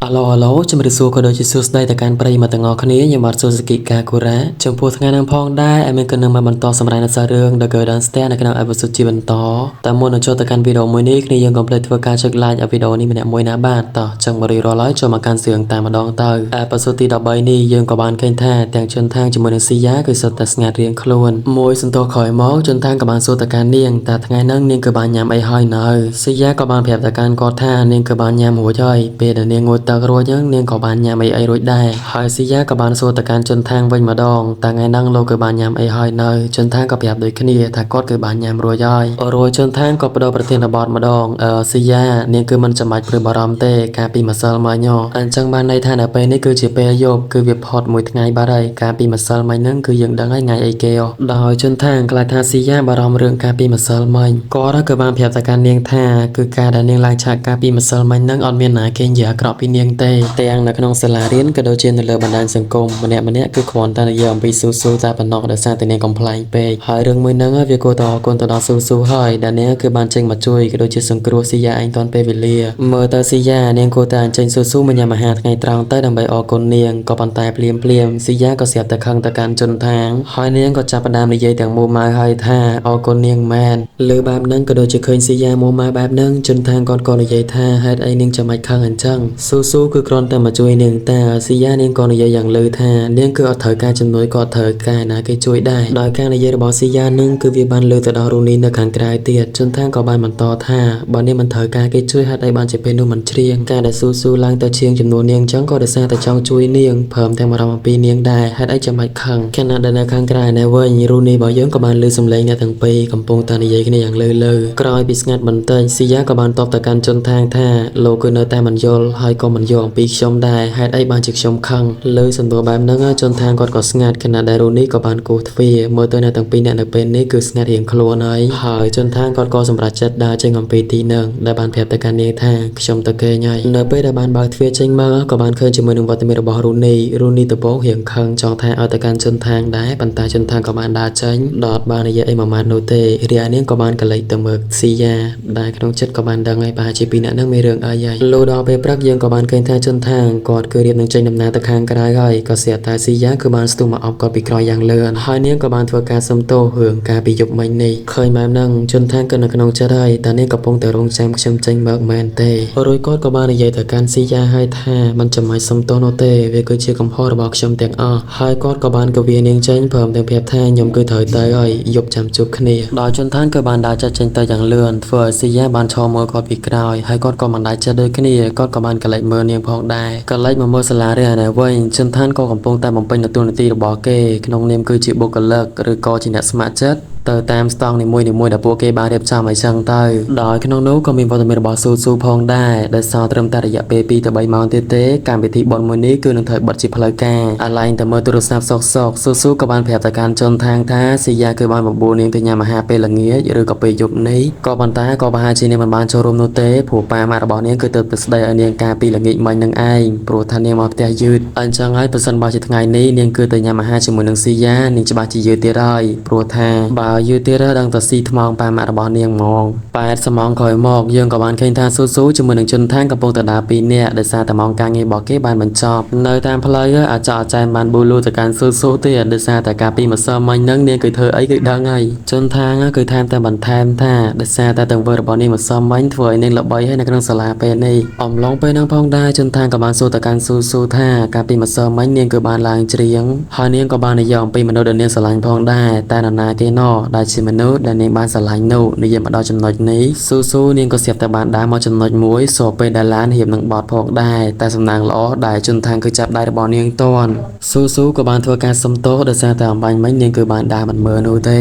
អាឡូអាឡូជំរាបសួរក៏ដូចជាសួស្តីទៅកាន់ប្រិយមិត្តទាំងអស់គ្នាខ្ញុំបាទស៊ូស៊ូគីកាគូរ៉ាចំពោះថ្ងៃនេះផងដែរអែមានក៏នឹងមកបន្តសម្រាប់នៅសាររឿង The Golden Stair នៅក្នុង episode ជាបន្តតែមុននឹងចូលទៅកាន់វីដេអូមួយនេះគ្នាយើងកុំភ្លេចធ្វើការចុច like ឲ្យវីដេអូនេះម្នាក់មួយណាបាទតោះចឹងមករីរាល់ហើយចូលមកកាន់សឿងតែម្ដងទៅ episode ទី13នេះយើងក៏បានឃើញថាទាំងជុនថាងជាមួយនឹងស៊ីយ៉ាគឺសុទ្ធតែស្ងាត់រៀងខ្លួនមួយសន្ទុះក្រោយមកជុនថាងក៏បានសួរទៅកាន់នាងតើថ្ងៃហ្នឹងនាងគឺបានញ៉ាំអីហើយនៅស៊ីយ៉ាក៏បានប្រាប់ទៅកាន់គាត់ថានាងគឺបានញ៉ាំរួចហើយពេលដែលនាងងូតទឹករួចហ្នឹងនាងក៏បានញ៉ាំអីអីរួចដែរហើយស៊ីយ៉ាក៏បានសួរទៅកាន់ជុនថាងវិញម្ដងតើថ្ងៃហ្នឹងលោកគឺបានញ៉ាំអីហើយនៅជុនថាងក៏ប្រាប់ដូចគ្នាថាគាត់គឺបានញ៉ាំរួចហើយរួចជុនថាងក៏បដូរប្រធានបទម្ដងអឺស៊ីយ៉ានាងគឺមិនចាំបាច់ព្រួយបារម្ភទេកាលពីម្សិលមិញហ៎អញ្ចឹងបានន័យថានៅពេលនេះគឺជាពេលយប់គឺវាផុតមួយថ្ងៃបាត់ហើយកាលពីម្សិលមិញហ្នឹងគឺយើងដឹងហើយថ្ងៃអីគេហ៎ដោយជុនថាងខ្លាចថាស៊ីយ៉ាបារម្ភរឿងកាលពីម្សិលមិញគាត់ក៏បានប្រាប់ទៅកាន់នាងថាគឺការដែលនាងឡើងឆាកកាលពីម្សិលមិញហ្នឹងអត់មានណាគេនិយាយអាក្រក់ពីនាងទេទាំងនៅក្នុងសាលារៀនក៏ដូចជានៅលើបណ្ដាញសង្គមម្នាក់ម្នាក់គឺគ្រាន់តែនិយាយអំពីស៊ូស៊ូតែប៉ុណ្ណោះដោយសារតែនាងកំប្លែងពេកហើយរឿងមួយហ្នឹងវាគួរតែអរគុណទៅដល់ស៊ូស៊ូហើយដែលនាងគឺបានចេញមកជួយក៏ដូចជាសង្គ្រោះស៊ីយ៉ាឯងទាន់ពេលវេលាមើលទៅស៊ីយ៉ានាងគួរតែអញ្ជើញស៊ូស៊ូមកញ៉ាំអាហារថ្ងៃត្រង់ទៅដើម្បីអរគុណនាងក៏ប៉ុន្តែភ្លាមភ្លាមស៊ីយ៉ាក៏ស្រាប់តែខឹងទៅកាន់ជុនថាងហើយនាងក៏ចាប់ផ្ដើមនិយាយទាំងមួម៉ៅហើយថាអរគុណនាងមែនលើបែបហ្នឹងក៏ដូចជាឃើញស៊ីយ៉ាមួម៉ៅបែបហ្នឹងជុនថាងគាត់ក៏និយាយថាហេតុអីនាងចាំបាច់ខឹងអញ្ចឹងស៊ូស៊ូគឺគ្រាន់តែមកជួយនាងតាស៊ីយ៉ានាងក៏និយាយយ៉ាងលឺថានាងគឺអត់ត្រូវការជំនួយក៏ត្រូវការណាគេជួយដែរដោយការនិយាយរបស់ស៊ីយ៉ានឹងគឺវាបានលើទៅដល់រូនីនៅខាងក្រៅទៀតជុនថាងក៏បានបន្តថាបើនាងមិនត្រូវការគេជួយហេតុអីបានជាពេលនោះមិនច្រៀងការដែលស៊ូស៊ូឡើងទៅជាងចំនួននាងចឹងក៏ដោយសារតែចង់ជួយនាងព្រមទាំងបារម្ភអំពីនាងដែរហេតុអីចាំបាច់ខឹងខណៈដែលនៅខាងក្រៅនេះវិញរូនីរបស់យើងក៏បានលើសំឡេងអ្នកទាំងពីរកំពុងតែនិយាយគ្នាយ៉ាងលឺលឺក្រោយពីស្ងាត់បន្តិចស៊ីយ៉ាក៏បានតបទៅកាន់ជុនថាងថាលោកគឺនៅតែមិនយល់ហើយក៏មិនយល់អំពីខ្ញុំដែរហេតុអីបានជាខ្ញុំខឹងលើសំដួលបែបហ្នឹងជុនថាងគាត់ក៏ស្ងាត់ខណៈដែលរូនីក៏បានគោះទ្វារមើលទៅអ្នកទាំងពីរអ្នកនៅពេលនេះគឺស្ងាត់រៀងខ្លួនហើយហើយជុនថាងគាត់ក៏សម្រេចចិត្តដើរចេញអំពីទីនឹងដែលបានប្រាប់ទៅកាន់នាងថាខ្ញុំទៅគេងហើយនៅពេលដែលបានបើកទ្វារចេញមកក៏បានឃើញជាមួយនឹងវត្តមានរបស់រូនីរូនីដំបូងរៀងខឹងចង់ថាឲ្យទៅកាន់ជុនថាងដែរប៉ុន្តែជុនថាងក៏បានដើរចេញដល់បាននិយាយអីមួយម៉ាត់នោះទេរីឯនាងក៏បានកលិចទៅមើលស៊ីយ៉ាដែលក្នុងចិត្តក៏បានដឹងហើយប្រហែលជាពីរអ្នកហ្នឹងមានរឿងអីហើយលុះដល់ពេលព្រឹកយើងក៏បានឃើញថាជុនថាងគាត់គឺរៀបនឹងចេញដំណើរទៅខាងក្រៅហើយក៏ស្រាប់តែស៊ីយ៉ាគឺបានស្ទុះមកអបគាត់ពីក្រោយយ៉ាងលឿនហើយនាងក៏បានធ្វើការសុំទោសរឿងការពីយប់មិញនេះឃើញបែបហ្នឹងជុនថាងក៏នៅក្នុងចិត្តហើយតែនាងកំពុងតែរងចាំខ្ញុំចេញមកមែនទេរួចគាត់ក៏បាននិយាយទៅកាន់ស៊ីយ៉ាហើយថាមិនចាំបាច់សុំទោសនោះទេវាគឺជាកំហុសរបស់ខ្ញុំទាំងអស់ហើយគាត់ក៏បានកវានាងចេញព្រមទាំងប្រាប់ថាខ្ញុំគឺត្រូវទៅហើយយប់ចាំជួបគ្នាដោយជុនថាងគឺបានដើរចាត់ចេញទៅយ៉ាងលឿនធ្វើឲ្យស៊ីយ៉ាបានឈរមើលគាត់ពីក្រោយហើយគាត់ក៏មិនដាច់ចិត្តដូចគ្នាគាត់ក៏បានកលិចមើលនាងផងដែរកលិចមកមើលសាលារៀនឯវិញជុនថានក៏កំពុងតែបំពេញនូវតួនាទីរបស់គេក្នុងនាមគឺជាបុគ្គលិកឬក៏ជាអ្នកស្ម័គ្រចិត្តទៅតាមស្តង់នីមួយៗដែលពួកគេបានរៀបចំឲ្យចឹងទៅដោយក្នុងនោះក៏មានវត្តមានរបស់ស៊ូស៊ូផងដែរដែលសល់ត្រឹមតែរយៈពេល2ទៅ3ម៉ោងទៀតទេកម្មវិធីបុណ្យមួយនេះគឺនឹងត្រូវបិទជាផ្លូវការអាឡែងតែមើលទូរស័ព្ទសុកសុកស៊ូស៊ូក៏បានប្រាប់ទៅកាន់ជនທາងថាស៊ីយ៉ាគឺបានបបួលនាងទៅញ៉ាំអាហារពេលល្ងាចឬក៏ពេលយប់នេះក៏ប៉ុន្តែក៏ប្រហែលជានាងមិនបានចូលរួមនោះទេព្រោះប៉ាម៉ាក់របស់នាងគឺទៅស្ដីឲ្យនាងការពីល្ងាចមិញនឹងឯងព្រោះថានាងមកផ្ទះយឺតអញ្ចឹងហើយប្រសិនបើជាថ្ងៃនេះនាងគឺទៅញ៉ាំអាហារជាមួយនឹងស៊ីយ៉ានាងច្បាស់ជាយឺតទៀតហើយព្រោះថាបើយឺតទៀតដឹងតែស៊ីថ្មងប៉ាម៉ាក់របស់នាងហ្មង80ម៉ោងក្រោយមកយើងក៏បានឃើញថាស៊ូស៊ូជាមួយនឹងជុនថាងកំពុងតែដើរពីរនាក់ដោយសារតែម៉ោងការងាររបស់គេបានបញ្ចប់នៅតាមផ្លូវអាចចែមបានប៊ូលូទៅកាន់ស៊ូស៊ូទៀតដោយសារតែការពីម្សិលមិញហ្នឹងនាងគឺធ្វើអីគឺដឹងហើយជុនថាងគឺថែមតែបន្ថែមថាដោយសារតែទង្វើរបស់នាងម្សិលមិញធ្វើឲ្យនាងល្បីហើយនៅក្នុងសាលាពេលនេះអំឡុងពេលហ្នឹងផងដែរជុនថាងក៏បានសួរទៅកាន់ស៊ូស៊ូថាកាលពីម្សិលមិញនាងគឺបានឡើងច្រៀងហើយនាងក៏បាននិយាយអំពីមនុស្សដែលនាងស្រឡាញ់ផងដែរតែនរណាគេណោះដែលជាមនុស្សដែលនាងបានស្រឡាញ់នោះនិយាយមកដល់ចំណុចនេះស៊ូស៊ូនាងក៏ស្រាប់តែបានដើរមកចំណុចមួយស្របពេលដែលឡានរៀបនឹងបត់ផងដែរតែសំណាងល្អដែលជុនថាងគឺចាប់ដៃរបស់នាងតន់ស៊ូស៊ូក៏បានធ្វើការសុំទោសដោយសារតែអំបញ្ញមិញនាងគឺបានដើរមិនមើលនោះទ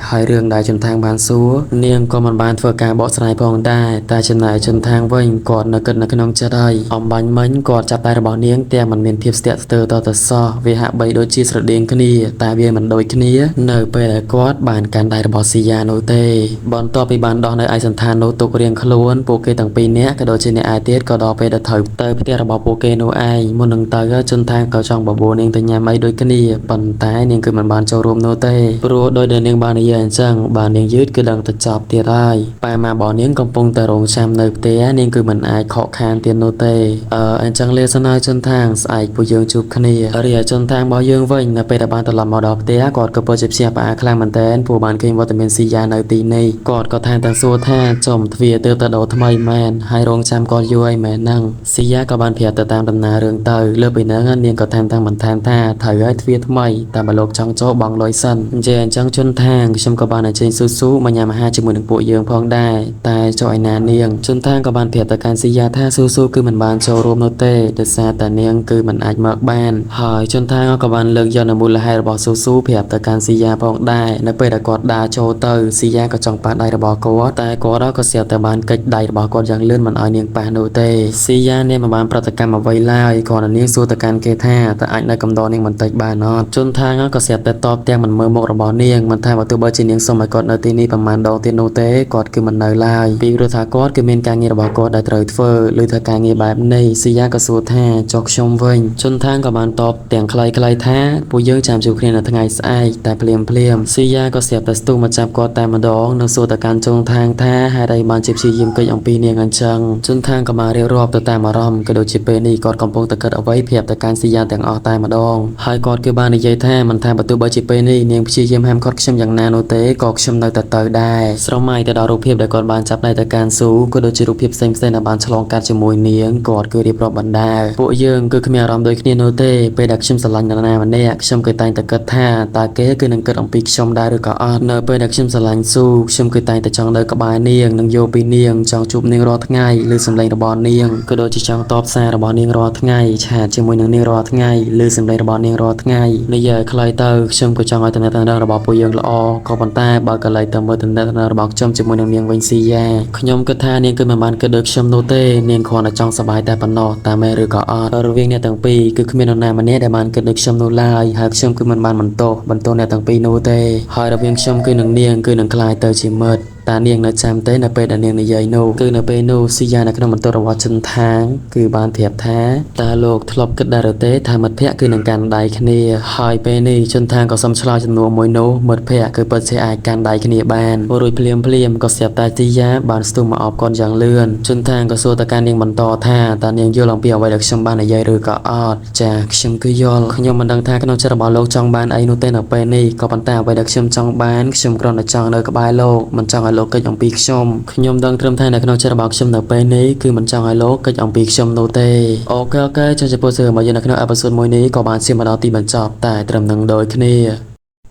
េហើយរឿងដែលជុនថាងបានសួរនាងក៏មិនបានធ្វើការបកស្រាយផងដែរតែចំណែកជុនថាងវិញគាត់នៅគិតនៅក្នុងចិត្តហើយអំបញ្ញមិញគាត់ចាប់ដៃរបស់នាងទាំងមិនមានភាពស្ទាក់ស្ទើរតទៅសោះវាហាក់បីដូចជាស្រដៀងគ្នាតែវាមិនដូចគ្នានៅពេលដែលគាត់បាន កាន់ដៃរបស់ស៊ីយ៉ានោះទេបន្ទាប់ពីបានដោះនៅឯសន្តាននោះទុករៀងខ្លួនពួកគេទាំងពីរនាក់ក៏ដូចជាអ្នកឯទៀតក៏ដល់ពេលដែលត្រូវទៅផ្ទះរបស់ពួកគេនោះឯងមុននឹងទៅជន់ថាងក៏ចង់បបួលនាងទៅញ៉ាំអីដូចគ្នាប៉ុន្តែនាងគឺមិនបានចូលរួមនោះទេព្រោះដោយដែលនាងបាននិយាយអញ្ចឹងបើនាងយឺតគឺដឹងតែចប់ទៀតហើយប៉ាម៉ារបស់នាងកំពុងតែរងចាំនៅផ្ទះនាងគឺមិនអាចខកខានទៀតនោះទេអញ្ចឹងលាសិនហើយជន់ថាងស្អែកពួកយើងជួបគ្នារីឯជន់ថាងរបស់យើងវិញនៅពេលដែលបានត្រឡប់មកដល់ផ្ទះគាត់ក៏ពិតជាភ្ញាក់ផ្អើលខ្លាំងមែនទែនព្រោះបានឃើញវត្តមានស៊ីយ៉ានៅទីនេះគាត់ក៏ថែមទាំងសួរថាចំទ្វារទើបតែដូរថ្មីមែនហើយរងចាំគាត់យូរហើយមែនហ្នឹងស៊ីយ៉ាក៏បានប្រាប់ទៅតាមដំណើររឿងទៅលើពីហ្នឹងនាងក៏ថែមទាំងបន្ថែមថាត្រូវឲ្យទ្វារថ្មីតែបើលោកចង់ចូលបង់លុយសិនអញ្ចឹងជន់ថាងខ្ញុំក៏បានអញ្ជើញស៊ូស៊ូមកញ៉ាំអាហារជាមួយនឹងពួកយើងផងដែរតែចុះឯណានាងជន់ថាងក៏បានប្រាប់ទៅកាន់ស៊ីយ៉ាថាស៊ូស៊ូគឺមិនបានចូលរួមនោះទេដោយសារតែនាងគឺមិនអាចមកបានហើយជន់ថាងក៏បានលើកយកនូវមូលហេតុរបស់ស៊ូស៊ូប្រាប់ទៅកាន់ស៊ីយ៉ាផងដែរនៅពេលដែលគាត់ដើរចូលទៅស៊ីយ៉ាក៏ចង់ប៉ះដៃរបស់គាត់តែគាត់ក៏ស្រាប់តែបានកិច្ចដៃរបស់គាត់យ៉ាងលឿនមិនឲ្យនាងប៉ះនោះទេស៊ីយ៉ានាងមិនបានប្រតិកម្មអ្វីឡើយគ្រាន់តែនាងសួរទៅកាន់គេថាតើអាចនៅកំដរនាងបន្តិចបានអត់ជន់ថាងក៏ស្រាប់តែតបទាំងមិនមើលមុខរបស់នាងមិនថាបើទោះបីជានាងសុំឲ្យគាត់នៅទីនេះប្រហែលដងទៀតនោះទេគាត់គឺមិននៅឡើយពីព្រោះថាគាត់គឺមានការងាររបស់គាត់ដែលត្រូវធ្វើឬថាការងារបែបនេះស៊ីយ៉ាក៏សួរថាចុះខ្ញុំវិញជន់ថាងក៏បានតបទាំងខ្លីៗថាពួកយើងចាំជួបគ្នានៅថ្ងៃស្អែកតែភ្លាមភ្លាមស៊ីយ៉ាក៏ស្រាប់តែស្ទុះមកចាប់គាត់តែម្ដងនិងសួរទៅកាន់ជុងថាងថាហេតុអីបានជាព្យាយាមកិច្ចអំពីនាងអញ្ចឹងជុនថាងក៏បានរៀបរាប់ទៅតាមអារម្មណ៍ក៏ដូចជាពេលនេះគាត់កំពុងតែគិតអ្វីប្រាប់ទៅកាន់ស៊ីយ៉ាទាំងអស់តែម្ដងហើយគាត់គឺបាននិយាយថាមិនថាបើទោះបីជាពេលនេះនាងព្យាយាមហាមឃាត់ខ្ញុំយ៉ាងណានោះទេក៏ខ្ញុំនៅតែទៅដែរស្រមៃទៅដល់រូបភាពដែលគាត់បានចាប់ដៃទៅកាន់ស៊ូក៏ដូចជារូបភាពផ្សេងៗដែលបានឆ្លងកាត់ជាមួយនាងគាត់គឺរៀបរាប់បណ្ដាពួកយើងគឺគ្មានអារម្មណ៍ដូចគ្នានោះទេពេលដែលខ្ញុំស្រឡាញ់នរណាម្នាក់ខ្ញុំគឺតែងតែគិតថាតើគេគឺនឹងគិតអំពីខ្ញុំដែរឬក៏អត់នៅពេលដែលខ្ញុំស្រឡាញ់ស៊ូខ្ញុំគឺតែងតែចង់នៅក្បែរនាងនិងយកពីនាងចង់ជួបនាងរាល់ថ្ងៃឬសម្លេងរបស់នាងក៏ដូចជាចង់តបសាររបស់នាងរាល់ថ្ងៃឆាតជាមួយនឹងនាងរាល់ថ្ងៃឬសម្លេងរបស់នាងរាល់ថ្ងៃនិយាយឲ្យខ្លីទៅខ្ញុំក៏ចង់ឲ្យតំណែងរបស់ពួកយើងល្អក៏ប៉ុន្តែបើកន្លែងទៅមើលតំណែងរបស់ខ្ញុំជាមួយនឹងនាងវិញស៊ីយ៉ាខ្ញុំគិតថានាងគឺមិនបានគិតដូចខ្ញុំនោះទេនាងគ្រាន់តែចង់សប្បាយតែប៉ុណ្ណោះតាមមែនឬក៏អត់រវាងអ្នកទាំងពីរគឺគ្មាននរណាម្នាក់ដែលបានគិតដូចខ្ញុំនោះឡើយហើយខ្ញុំគឺមិនបានបន្ទោសអ្នកទាំងពីរនោះទេហើយរវាងខ្ញុំគឺនឹងនាងគឺនឹងក្លាយទៅជាមិត្តតានាងនៅចាំទេនៅពេលដែលនាងនិយាយនោះគឺនៅពេលនោះស៊ីយ៉ានៅក្នុងបន្ទប់របស់ចិនថាងគឺបានប្រាប់ថាតើលោកធ្លាប់គិតដែរឬទេថាមិត្តភក្តិគឺនឹងកាន់ដៃគ្នាហើយពេលនេះចិនថាងក៏សុំឆ្លើយចំនួនមួយនោះមិត្តភក្តិគឺពិតជាអាចកាន់ដៃគ្នាបានរួចភ្លាមភ្លាមក៏ស្រាប់តែស៊ីយ៉ាបានស្ទុះមកអបគាត់យ៉ាងលឿនចិនថាងក៏សួរទៅកាន់នាងបន្តថាតើនាងយល់អំពីអ្វីដែលខ្ញុំបាននិយាយឬក៏អត់ចាខ្ញុំគឺយល់ខ្ញុំមិនដឹងថាក្នុងចិត្តរបស់លោកចង់បានអីនោះទេនៅពេលនេះក៏ប៉ុន្តែអ្វីដែលខ្ញុំចង់បានខ្ញុំគ្រាន់តែចង់នៅក្បែរលោកមិនចង់ឲ្យលោកកិច្ចអំពីខ្ញុំខ្ញុំដឹងត្រឹមថានៅក្នុងចិត្តរបស់ខ្ញុំនៅពេលនេះគឺមិនចង់ឲ្យលោកកិច្ចអំពីខ្ញុំនោះទេអូខេអូខេចុះចំពោះរឿងរបស់យើងនៅក្នុងអេពីសូតមួយនេះក៏បានឈានមកដល់ទីបញ្ចប់តែត្រឹមនឹងដូចគ្នា។